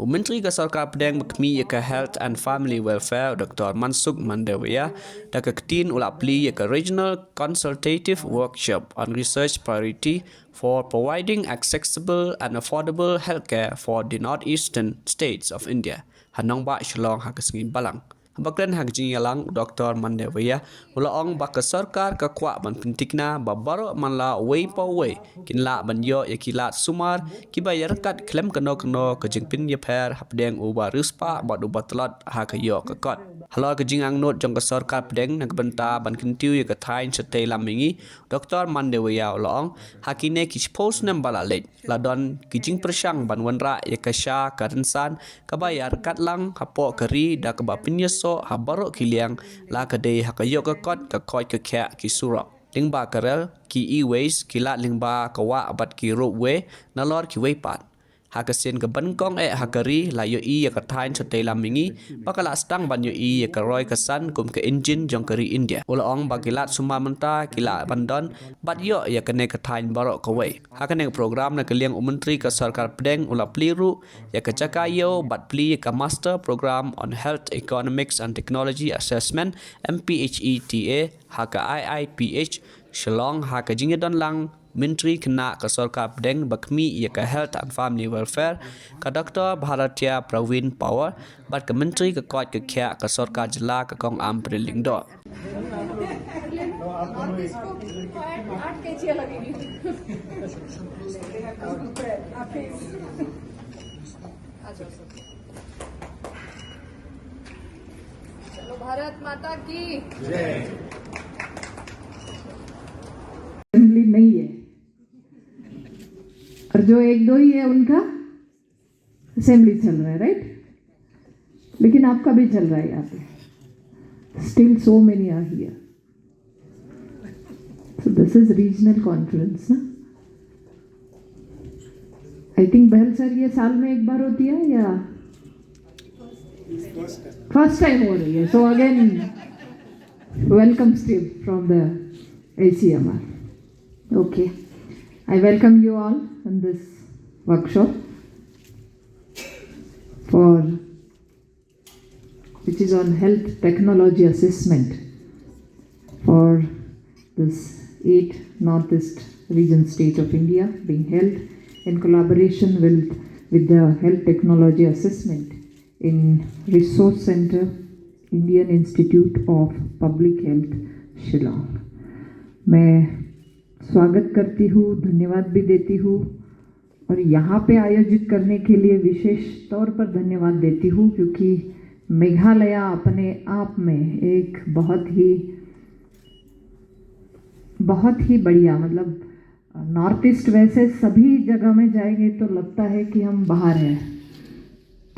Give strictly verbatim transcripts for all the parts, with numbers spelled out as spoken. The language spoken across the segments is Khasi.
Myntri ka Sorkar Pdeng ba khmih ïa ka Health and Family Welfare, Doctor Mansukh Mandaviya, da ka ktien u la plie ïa ka Regional Consultative Workshop on Research Priority for Providing Accessible and Affordable Healthcare for the Northeastern States of India, ha Nongbah Shillong, ha ka sngi Balang. Haba kren ha ka jingïalang, u Doctor Mandaviya u la ong ba ka sorkar ka kwah ban pynthikna ba baroh man la uwei pa uwei kin lah ban ïoh ïa ki lad sumar kiba ïaryngkat khlem kano kano ka jingpynïapher hapdeng uba riewspah bad uba tlot ha ka ïoh ka kot. Halor ka jingangnud jong ka Sorkar Pdeng na ka bynta ban kyntiew ïa ka thaiñ shatei lam mihngi, Doctor Mandaviya u la ong, ha kine ki shiphew snem ba la leit, la don ki jingpyrshang ban wanrah ïa ka sha ka rynsan kaba ïaryngkat lang hapoh ka ri da kaba pynïasoh ha baroh ki liang, la ka dei ha ka ïoh ka kot, ka koit ka khiah, ki surok lyngba ka rel, ki e-waste, ki lad lyngba ka wah bad ki ropeway, nalor kiwei pat. Ha ka sien ka ban kong eh ha ka ri, la ïohi ïa ka thaiñ shatei lam mihngi ba ka la sdang ban ïohi ïa ka roi ka san kum ka injin jong ka ri India. U la ong ba ki lad sumar mynta ki lah ban don bad ïoh ïa kane ka thaiñ baroh kawei. Ha kane ka program na ka liang u Myntri ka Sorkar Pdeng u la plie ruh ïa ka jaka ïew bad plie ïa ka Master Program on Health Economics and Technology Assessment, M P H E T A, ha ka I I P H Shillong, ha ka jingïadon lang Myntri khynnah ka Sorkar Pdeng ba khmih ïa ka Health and Family Welfare, ka Doctor Bharatiya Praveen Pawar, bad ka Myntri ka koit ka khiah ka Sorkar Jylla, ka Kong Ampareen Lyngdoh. चलो, भारत माता की। असेंबली नहीं है, और जो एक दो ही है उनका असेंबली चल रहा है, राइट? लेकिन आपका भी चल रहा है यहाँ पे। Still so many are here. So this is regional conference ना? I think बहल सर, ये साल में एक बार होती है या फर्स्ट टाइम हो रही है? So again, welcome still from the A C M R. Okay, I welcome you all in this workshop for which is on health technology assessment for this eight Northeast region state of India being held in collaboration with, with the health technology assessment in Resource Center, Indian Institute of Public Health, Shillong. मैं स्वागत करती हूँ, धन्यवाद भी देती हूँ और यहाँ पे आयोजित करने के लिए विशेष तौर पर धन्यवाद देती हूँ, क्योंकि मेघालय अपने आप में एक बहुत ही, बहुत ही बढ़िया, मतलब, नॉर्थ ईस्ट वैसे सभी जगह में जाएंगे तो लगता है कि हम बाहर हैं।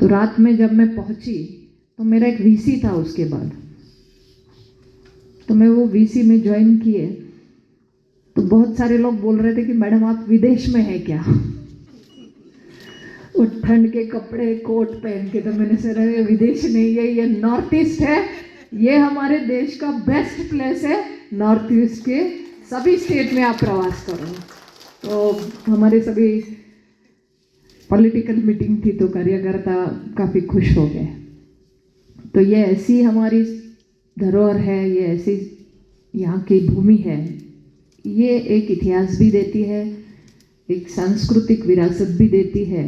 तो रात में जब मैं पहुंची तो मेरा एक वीसी था, उसके बाद तो मैं वो वीसी में ज्वाइन किए, तो बहुत सारे लोग बोल रहे थे कि मैडम, आप विदेश में है क्या? वो ठंड के कपड़े, कोट पहन के। तो मैंने सोचा, ये विदेश नहीं है, ये नॉर्थ ईस्ट है। ये हमारे देश का बेस्ट प्लेस है। नॉर्थ ईस्ट के सभी स्टेट में आप प्रवास करो। तो हमारे सभी पॉलिटिकल मीटिंग थी, तो कार्यकर्ता काफ़ी खुश हो गए। तो ये ऐसी हमारी धरोहर है, ये ऐसी यहाँ की भूमि है, ये एक इतिहास भी देती है, एक सांस्कृतिक विरासत भी देती है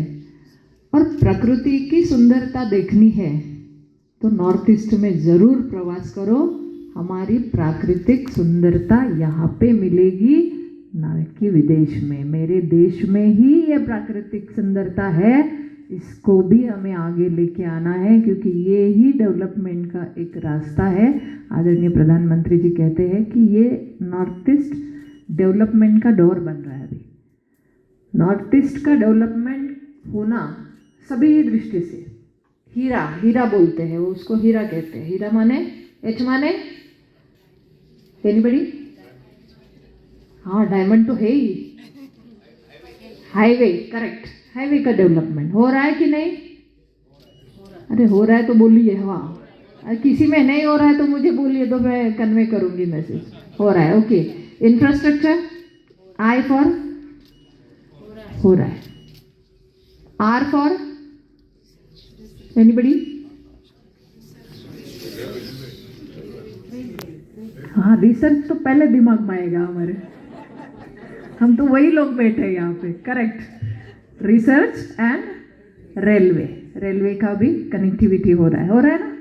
और प्रकृति की सुंदरता देखनी है तो नॉर्थ ईस्ट में ज़रूर प्रवास करो। हमारी प्राकृतिक सुंदरता यहाँ पे मिलेगी, ना कि विदेश में। मेरे देश में ही ये प्राकृतिक सुंदरता है, इसको भी हमें आगे लेके आना है, क्योंकि ये ही डेवलपमेंट का एक रास्ता है। आदरणीय प्रधानमंत्री जी कहते हैं कि ये नॉर्थ ईस्ट डेवलपमेंट का डोर बन रहा है अभी। नॉर्थ ईस्ट का डेवलपमेंट होना सभी दृष्टि से हीरा, हीरा बोलते हैं, वो उसको हीरा कहते हैं। हीरा माने, एच माने, एनीबडी? हाँ, डायमंड तो है ही। हाईवे, करेक्ट, हाईवे का डेवलपमेंट हो रहा है कि नहीं? अरे, हो रहा है तो बोलिए। हाँ, अरे, किसी में नहीं हो रहा है तो मुझे बोलिए, तो मैं कन्वे करूंगी मैसेज। हो रहा है, ओके। इंफ्रास्ट्रक्चर, आई फॉर, हो रहा है। R for, Anybody? हाँ, रिसर्च तो पहले दिमाग में आएगा हमारे। हम तो वही लोग बैठे हैं यहाँ पे। Correct. Research and railway. Railway का भी कनेक्टिविटी हो रहा है हो रहा है ना?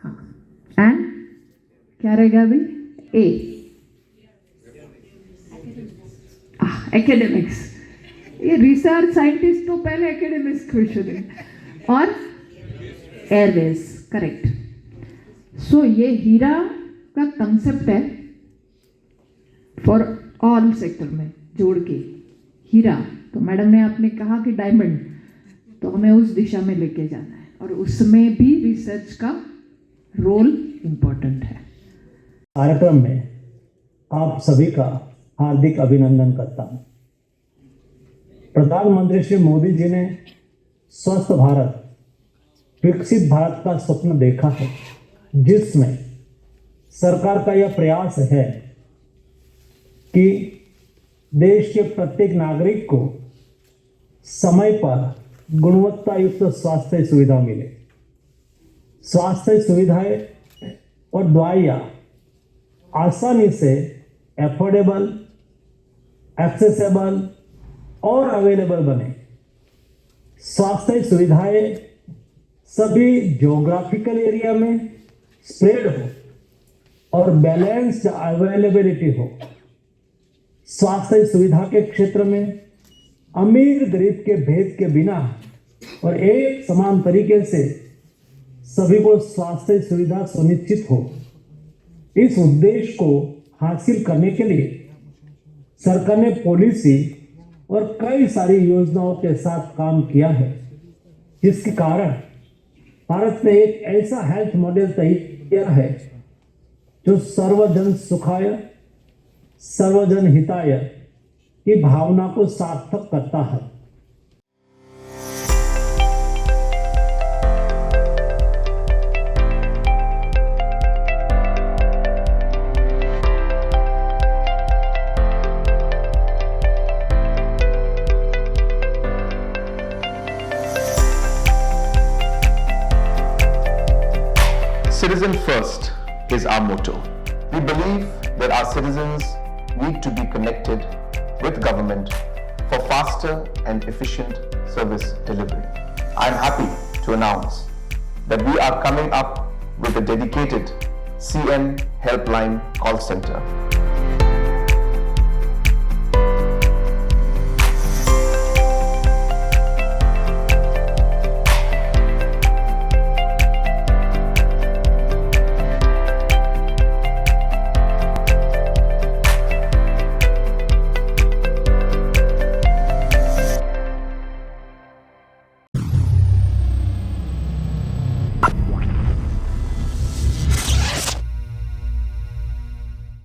हाँ। एंड क्या रहेगा अभी? ए। एकेडमिक्स। ये रिसर्च साइंटिस्ट तो पहले एकेडमिक्स क्वेश्चन है। और एयरवेज। करेक्ट। सो ये हीरा का कंसेप्ट है फॉर ऑल सेक्टर में जोड़ के। हीरा, तो मैडम ने आपने कहा कि डायमंड, तो हमें उस दिशा में लेके जाना है और उसमें भी रिसर्च का रोल इंपॉर्टेंट है। कार्यक्रम में आप सभी का हार्दिक अभिनंदन करता हूं। प्रधानमंत्री श्री मोदी जी ने स्वस्थ भारत, विकसित भारत का स्वप्न देखा है, जिसमें सरकार का यह प्रयास है कि देश के प्रत्येक नागरिक को समय पर गुणवत्ता युक्त स्वास्थ्य सुविधा मिले। स्वास्थ्य सुविधाएं और दवाइयाँ आसानी से अफोर्डेबल, एक्सेसिबल और अवेलेबल बने। स्वास्थ्य सुविधाएं सभी ज्योग्राफिकल एरिया में स्प्रेड हो और बैलेंस्ड अवेलेबिलिटी हो। स्वास्थ्य सुविधा के क्षेत्र में अमीर गरीब के भेद के बिना और एक समान तरीके से सभी को स्वास्थ्य सुविधा सुनिश्चित हो, इस उद्देश्य को हासिल करने के लिए सरकार ने पॉलिसी और कई सारी योजनाओं के साथ काम किया है, जिसके कारण भारत ने एक ऐसा हेल्थ मॉडल तैयार किया है जो सर्वजन सुखाय, सर्वजन हिताय की भावना को सार्थक करता है। Citizen first is our motto. We believe that our citizens need to be connected with government for faster and efficient service delivery. I am happy to announce that we are coming up with a dedicated C M Helpline call center.